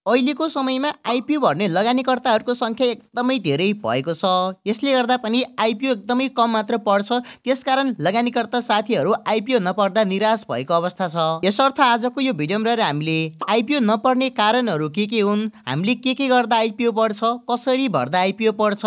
अहिलेको समयमा आइपिओ भर्ने लगानीकर्ताहरूको सङ्ख्या एकदमै धेरै भएको छ। यसले गर्दा पनि आइपिओ एकदमै कम मात्र पर्छ। त्यसकारण लगानीकर्ता साथीहरू आइपिओ नपर्दा निराश भएको अवस्था छ। यसर्थ आजको यो भिडियोमा रहेर हामीले आइपिओ नपर्ने कारणहरू के हुन्, हामीले के गर्दा आइपिओ पर्छ, कसरी भर्दा आइपिओ पर्छ,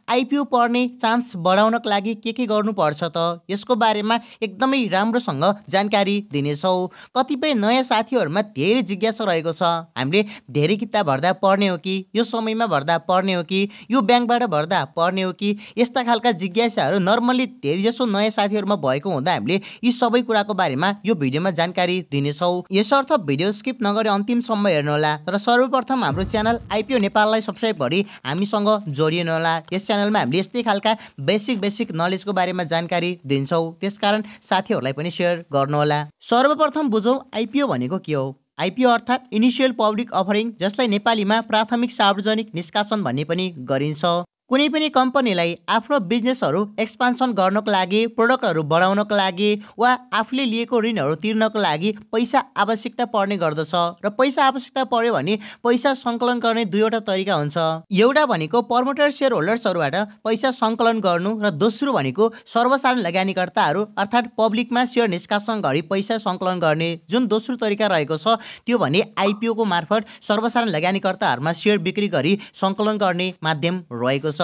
आइपिओ पर्ने चान्स बढाउनको लागि के गर्नुपर्छ त यसको बारेमा एकदमै राम्रोसँग जानकारी दिनेछौँ। कतिपय नयाँ साथीहरूमा धेरै जिज्ञासा रहेको छ, हामीले धेरै किताब भर्दा पर्ने हो कि, यो समयमा भर्दा पर्ने हो कि, यो ब्याङ्कबाट भर्दा पर्ने हो कि, यस्ता खालका जिज्ञासाहरू नर्मली धेरै जसो नयाँ साथीहरूमा भएको हुँदा हामीले यी सबै कुराको बारेमा यो भिडियोमा जानकारी दिनेछौँ। यसर्थ भिडियो स्किप नगरी अन्तिमसम्म हेर्नुहोला। तर सर्वप्रथम हाम्रो च्यानल आइपिओ नेपाललाई सब्स्क्राइब गरी हामीसँग जोडिनुहोला। यस च्यानलमा हामीले यस्तै खालका बेसिक नलेजको बारेमा जानकारी दिन्छौँ, त्यसकारण साथीहरूलाई पनि सेयर गर्नुहोला। सर्वप्रथम बुझौँ आइपिओ भनेको के हो। आइपिओ अर्थात् इनिसियल पब्लिक अफरिङ, जसलाई नेपालीमा प्राथमिक सार्वजनिक निष्कासन भन्ने पनि गरिन्छ। कुनै पनि कम्पनीलाई आफ्नो बिजनेसहरू एक्सपान्सन गर्नको लागि, प्रोडक्टहरू बढाउनको लागि वा आफूले लिएको ऋणहरू तिर्नको लागि पैसा आवश्यकता पर्ने गर्दछ। र पैसा आवश्यकता पर्यो भने पैसा सङ्कलन गर्ने दुईवटा तरिका हुन्छ। एउटा भनेको प्रमोटर सेयर होल्डर्सहरूबाट पैसा सङ्कलन गर्नु, र दोस्रो भनेको सर्वसाधारण लगानीकर्ताहरू अर्थात् पब्लिकमा सेयर निष्कासन गरी पैसा सङ्कलन गर्ने। जुन दोस्रो तरिका रहेको छ त्यो भने आइपिओको मार्फत सर्वसाधारण लगानीकर्ताहरूमा सेयर बिक्री गरी सङ्कलन गर्ने माध्यम रहेको छ।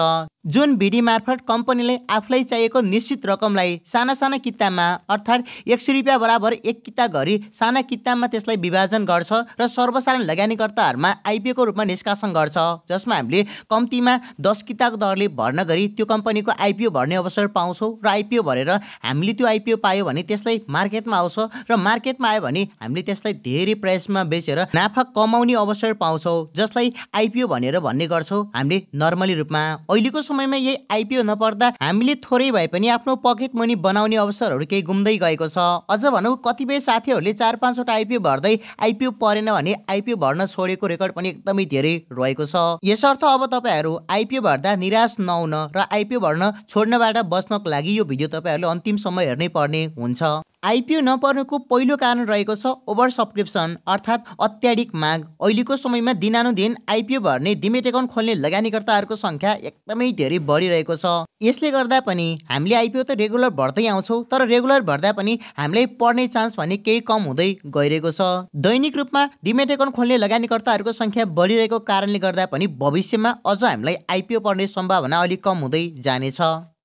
जुन विधि मार्फत कम्पनीले आफूलाई चाहिएको निश्चित रकमलाई साना किताबमा अर्थात् 100 रुपियाँ बराबर एक किता गरी साना किताबमा त्यसलाई विभाजन गर्छ र सर्वसाधारण लगानीकर्ताहरूमा आइपिओको रूपमा निष्कासन गर्छ, जसमा हामीले कम्तीमा 10 किताको दरले भर्ना गरी त्यो कम्पनीको आइपिओ भर्ने अवसर पाउँछौँ। र आइपिओ भरेर हामीले त्यो आइपिओ पायो भने त्यसलाई मार्केटमा आउँछ, र मार्केटमा आयो भने हामीले त्यसलाई धेरै प्राइसमा बेचेर नाफा कमाउने अवसर पाउँछौँ, जसलाई आइपिओ भनेर भन्ने गर्छौँ हामीले नर्मली रूपमा। अहिलेको समयमा यही आइपिओ नपर्दा हामीले थोरै भए पनि आफ्नो पकेट मनी बनाउने अवसरहरू केही गुम्दै गएको छ। अझ भनौँ कतिपय साथीहरूले 4-5 वटा आइपिओ भर्दै आइपिओ परेन भने आइपिओ भर्न छोडेको रेकर्ड पनि एकदमै धेरै रहेको छ। यसर्थ अब तपाईँहरू आइपिओ भर्दा निराश नहुन र आइपिओ भर्न छोड्नबाट बच्नको लागि यो भिडियो तपाईँहरूले अन्तिमसम्म हेर्नै पर्ने हुन्छ। आइपिओ नपर्नुको पहिलो कारण रहेको छ ओभर सब्सक्रिप्सन अर्थात् अत्याधिक माग। अहिलेको समयमा दिनानुदिन आइपिओ भर्ने डिमेट एकाउन्ट खोल्ने लगानीकर्ताहरूको सङ्ख्या एकदमै धेरै बढिरहेको छ। यसले गर्दा पनि हामीले आइपिओ त रेगुलर भर्दै आउँछौँ, तर रेगुलर भर्दा पनि हामीलाई पर्ने चान्स भने केही कम हुँदै गइरहेको छ। दैनिक रूपमा डिमेट एकाउन्ट खोल्ने लगानीकर्ताहरूको सङ्ख्या बढिरहेको कारणले गर्दा पनि भविष्यमा अझ हामीलाई आइपिओ पर्ने सम्भावना अलिक कम हुँदै जानेछ।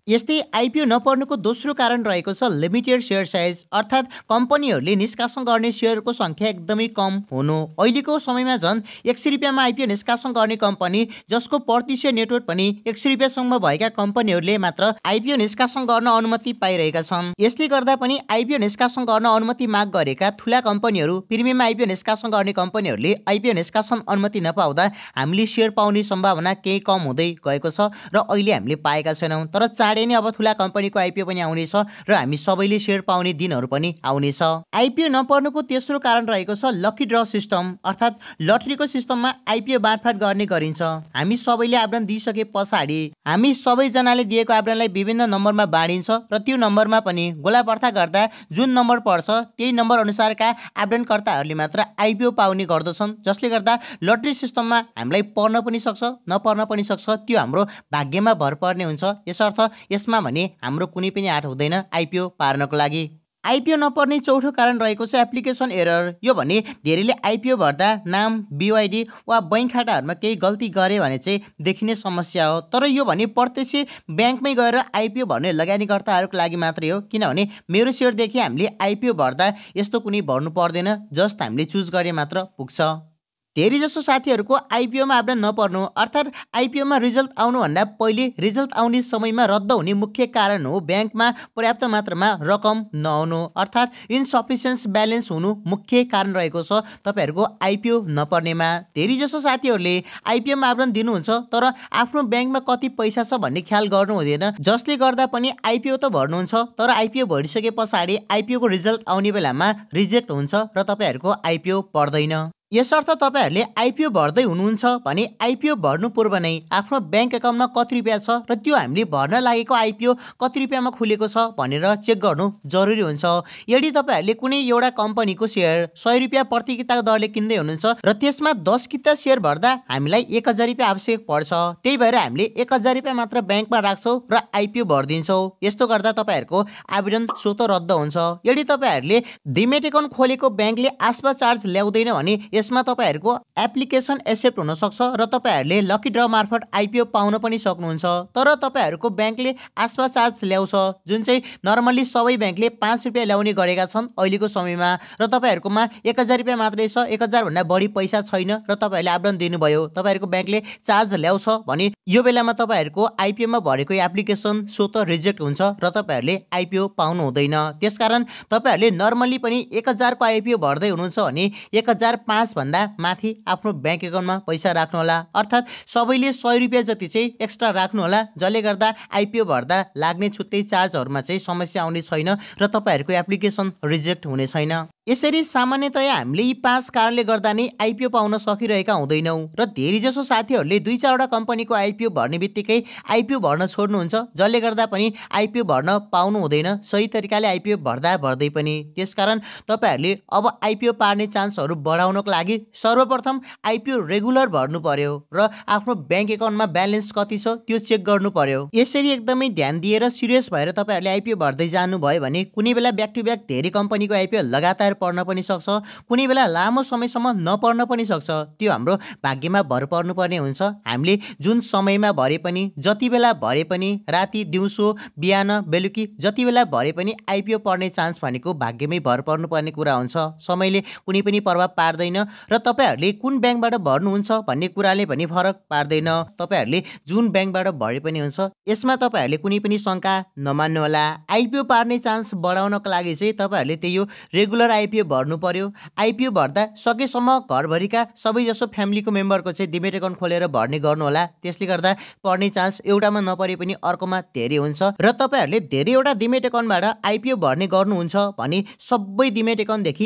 यस्तै आइपिओ नपर्नुको दोस्रो कारण रहेको छ लिमिटेड सेयर साइज अर्थात् कम्पनीहरूले निष्कासन गर्ने सेयरको सङ्ख्या एकदमै कम हुनु। अहिलेको समयमा झन् 100 रुपियाँमा आइपिओ निष्कासन गर्ने कम्पनी, जसको प्रति सेयर नेटवर्थ पनि 100 रुपियाँसम्म भएका कम्पनीहरूले मात्र आइपिओ निष्कासन गर्न अनुमति पाइरहेका छन्। यसले गर्दा पनि आइपिओ निष्कासन गर्न अनुमति माग गरेका ठुला कम्पनीहरू, प्रिमियम आइपिओ निष्कासन गर्ने कम्पनीहरूले आइपिओ निष्कासन अनुमति नपाउँदा हामीले सेयर पाउने सम्भावना केही कम हुँदै गएको छ र अहिले हामीले पाएका छैनौँ। तर चाँडै नै अब ठुला कम्पनीको आइपिओ पनि आउनेछ र हामी सबैले सेयर पाउने दिनहरू पनि आउनेछ। आइपिओ नपर्नुको तेस्रो कारण रहेको छ लकी ड्र सिस्टम अर्थात् लटरीको सिस्टममा आइपिओ बाँडफाँड गर्ने गरिन्छ। हामी सबैले आवेदन दिइसके पछाडि हामी सबैजनाले दिएको आवेदनलाई विभिन्न नम्बरमा बाँडिन्छ र त्यो नम्बरमा पनि गोलापर्था गर्दा जुन नम्बर पर्छ त्यही नम्बर अनुसारका आवेदनकर्ताहरूले मात्र आइपिओ पाउने गर्दछन्, जसले गर्दा लटरी सिस्टममा हामीलाई पर्न पनि सक्छ नपर्न पनि सक्छ, त्यो हाम्रो भाग्यमा भर पर्ने हुन्छ। यसर्थ यसमा भने हाम्रो कुनै पनि आँट हुँदैन आइपिओ पार्नको लागि। आइपिओ नपर्ने चौथो कारण रहेको छ एप्लिकेसन एरर। यो भने धेरैले आइपिओ भर्दा नाम, बिवाइडी वा बैंक खाताहरूमा केही गल्ती गरे भने चाहिँ देखिने समस्या हो। तर यो भने प्रत्यक्ष ब्याङ्कमै गएर आइपिओ भर्ने लगानीकर्ताहरूको लागि मात्रै हो, किनभने मेरो सेयरदेखि हामीले आइपिओ भर्दा यस्तो कुनै भर्नु पर्दैन, जस्ट हामीले चुज गरे मात्र पुग्छ। धेरै जसो साथीहरूको आइपिओमा आवेदन नपर्नु अर्थात् आइपिओमा रिजल्ट आउनुभन्दा पहिले रिजल्ट आउने समयमा रद्द हुने मुख्य कारण हो ब्याङ्कमा पर्याप्त मात्रामा रकम नहुनु अर्थात् इन्सफिसियन्स ब्यालेन्स हुनु मुख्य कारण रहेको छ तपाईँहरूको आइपिओ नपर्नेमा। धेरै जसो साथीहरूले आइपिओमा आवेदन दिनुहुन्छ तर आफ्नो ब्याङ्कमा कति पैसा छ भन्ने ख्याल गर्नु हुँदैन, जसले गर्दा पनि आइपिओ त भर्नुहुन्छ तर आइपिओ भरिसके पछाडि आइपिओको रिजल्ट आउने बेलामा रिजेक्ट हुन्छ र तपाईँहरूको आइपिओ पर्दैन। यसर्थ तपाईँहरूले आइपिओ भर्दै हुनुहुन्छ भने आइपिओ भर्नु पूर्व नै आफ्नो ब्याङ्क एकाउन्टमा कति रुपियाँ छ र त्यो हामीले भर्न लागेको आइपिओ कति रुपियाँमा खुलेको छ भनेर चेक गर्नु जरुरी हुन्छ। यदि तपाईँहरूले कुनै एउटा कम्पनीको सेयर 100 रुपियाँ प्रति किताको दरले किन्दै हुनुहुन्छ र त्यसमा 10 किता सेयर भर्दा हामीलाई 1000 रुपियाँ आवश्यक पर्छ, त्यही भएर हामीले 1000 रुपियाँ मात्र ब्याङ्कमा राख्छौँ र आइपिओ भरिदिन्छौँ। यस्तो गर्दा तपाईँहरूको आवेदन स्वतः रद्द हुन्छ। यदि तपाईँहरूले डिमेट एकाउन्ट खोलेको ब्याङ्कले आसपा चार्ज ल्याउँदैन भने यसमा तपाईँहरूको एप्लिकेसन एक्सेप्ट हुन सक्छ र तपाईँहरूले लकी ड्र मार्फत आइपिओ पाउन पनि सक्नुहुन्छ। तर तपाईँहरूको ब्याङ्कले आसपा चार्ज ल्याउँछ, जुन चाहिँ नर्मली सबै ब्याङ्कले 5 रुपियाँ ल्याउने गरेका छन् अहिलेको समयमा, र तपाईँहरूकोमा 1000 रुपियाँ मात्रै छ, 1000 भन्दा बढी पैसा छैन र तपाईँहरूले आवेदन दिनुभयो, तपाईँहरूको ब्याङ्कले चार्ज ल्याउँछ भने यो बेलामा तपाईँहरूको आइपिओमा भरेको एप्लिकेसन स्वतः रिजेक्ट हुन्छ र तपाईँहरूले आइपिओ पाउनु हुँदैन। त्यसकारण तपाईँहरूले नर्मली पनि 1000 को आइपिओ भर्दै हुनुहुन्छ भने 1005 भन्दा माथि आफ्नो ब्याङ्क एकाउन्टमा पैसा राख्नुहोला, अर्थात् सबैले 100 रुपियाँ जति चाहिँ एक्स्ट्रा राख्नुहोला, जसले गर्दा आइपिओ भर्दा लाग्ने छुट्टै चार्जहरूमा चाहिँ समस्या आउने छैन र तपाईँहरूको एप्लिकेसन रिजेक्ट हुने छैन। यसरी सामान्यतया हामीले यी 5 कारणले गर्दा नै आइपिओ पाउन सकिरहेका हुँदैनौँ र धेरैजसो साथीहरूले 2-4वटा कम्पनीको आइपिओ भर्ने बित्तिकै आइपिओ भर्न छोड्नुहुन्छ, जसले गर्दा पनि आइपिओ भर्न पाउनु हुँदैन सही तरिकाले आइपिओ भर्दै पनि। त्यसकारण तपाईँहरूले अब आइपिओ पार्ने चान्सहरू बढाउनको लागि सर्वप्रथम आइपिओ रेगुलर भर्नु पर्यो र आफ्नो ब्याङ्क एकाउन्टमा ब्यालेन्स कति छ त्यो चेक गर्नु पर्यो। यसरी एकदमै ध्यान दिएर सिरियस भएर तपाईँहरूले आइपिओ भर्दै जानुभयो भने कुनै बेला ब्याक टु ब्याक धेरै कम्पनीको आइपिओ लगातार पर्न पनि सक्छ, कुनै बेला लामो समयसम्म नपर्न पनि सक्छ। त्यो हाम्रो भाग्यमा भर पर्नुपर्ने हुन्छ। हामीले जुन समयमा भरे पनि, जति बेला भरे पनि, राति दिउँसो बिहान बेलुकी जति बेला भरे पनि आइपिओ पर्ने चान्स भनेको भाग्यमै भर पर्नुपर्ने कुरा हुन्छ। समयले कुनै पनि प्रभाव पार्दैन र तपाईँहरूले कुन ब्याङ्कबाट भर्नुहुन्छ भन्ने कुराले पनि फरक पार्दैन। तपाईँहरूले जुन ब्याङ्कबाट भरे पनि हुन्छ, यसमा तपाईँहरूले कुनै पनि शङ्का नमान्नुहोला। आइपिओ पार्ने चान्स बढाउनको लागि चाहिँ तपाईँहरूले त्यही रेगुलर आइपिओ भर्नु पर्यो। आइपिओ भर्दा सकेसम्म घरभरिका सबैजसो फ्यामिलीको मेम्बरको चाहिँ डिमेट एकाउन्ट खोलेर भर्ने गर्नुहोला। त्यसले गर्दा पर्ने चान्स एउटामा नपरे पनि अर्कोमा धेरै हुन्छ र तपाईँहरूले धेरैवटा डिमेट एकाउन्टबाट आइपिओ भर्ने गर्नुहुन्छ भने सबै डिमेट एकाउन्टदेखि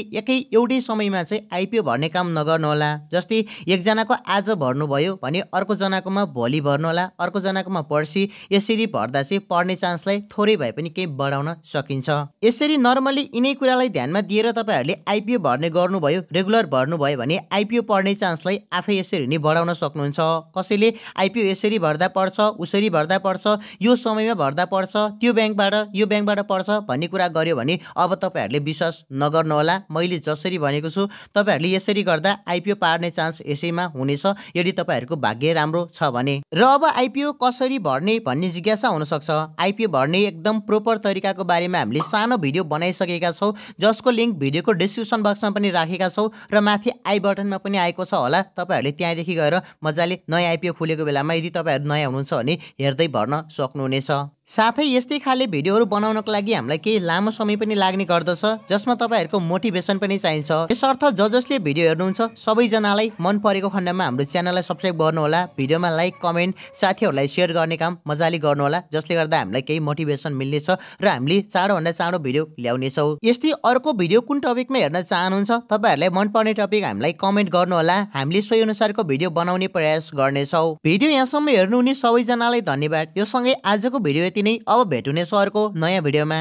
एउटै समयमा चाहिँ आइपिओ भर्ने काम नगर्नुहोला। जस्तै एकजनाको आज भर्नुभयो भने अर्को जनाकोमा भोलि भर्नुहोला, अर्को जनाकोमा पर्सि। यसरी भर्दा चाहिँ पर्ने चान्सलाई थोरै भए पनि केही बढाउन सकिन्छ। यसरी नर्मली यिनै कुरालाई ध्यानमा दिएर तपाईँहरूले आइपिओ भर्ने गर्नुभयो, रेगुलर भर्नुभयो भने आइपिओ पर्ने चान्सलाई आफै यसरी नै बढाउन सक्नुहुन्छ। कसैले आइपिओ यसरी भर्दा पर्छ, उसरी भर्दा पर्छ, यो समयमा भर्दा पर्छ, त्यो ब्याङ्कबाट यो ब्याङ्कबाट पर्छ भन्ने कुरा गर्यो भने अब तपाईँहरूले विश्वास नगर्नुहोला। मैले जसरी भनेको छु तपाईँहरूले यसरी गर्दा आइपिओ पार्ने चान्स यसैमा हुनेछ यदि तपाईँहरूको भाग्य राम्रो छ भने। र अब आइपिओ कसरी भर्ने भन्ने जिज्ञासा हुनसक्छ। आइपिओ भर्ने एकदम प्रोपर तरिकाको बारेमा हामीले सानो भिडियो बनाइसकेका छौँ, जसको लिङ्क भिडियोको डिस्क्रिप्सन बक्समा पनि राखेका छौँ र माथि आई बटनमा पनि आएको छ होला। तपाईँहरूले त्यहाँदेखि गएर मजाले नयाँ आइपिओ खुलेको बेलामा यदि तपाईँहरू नयाँ हुनुहुन्छ भने हेर्दै भर्न सक्नुहुनेछ। साथै यस्तै खाले भिडियोहरू बनाउनको लागि हामीलाई केही लामो समय पनि लाग्ने गर्दछ, जसमा तपाईँहरूको मोटिभेसन पनि चाहिन्छ। यसर्थ जसले भिडियो हेर्नुहुन्छ सबैजनालाई मन परेको खण्डमा हाम्रो च्यानललाई सब्स्क्राइब गर्नुहोला, भिडियोमा लाइक कमेन्ट साथीहरूलाई सेयर गर्ने काम मजाले गर्नुहोला, जसले गर्दा हामीलाई केही मोटिभेसन मिल्नेछ र हामीले चाँडोभन्दा चाँडो भिडियो ल्याउनेछौँ। यस्तै अर्को भिडियो कुन टपिकमा हेर्न चाहनुहुन्छ तपाईँहरूलाई मनपर्ने टपिक हामीलाई कमेन्ट गर्नुहोला, हामीले सोही अनुसारको भिडियो बनाउने प्रयास गर्नेछौँ। भिडियो यहाँसम्म हेर्नुहुने सबैजनालाई धन्यवाद। यो सँगै आजको भिडियो यति नै। अब भेटुने अर्को नयाँ भिडियोमा।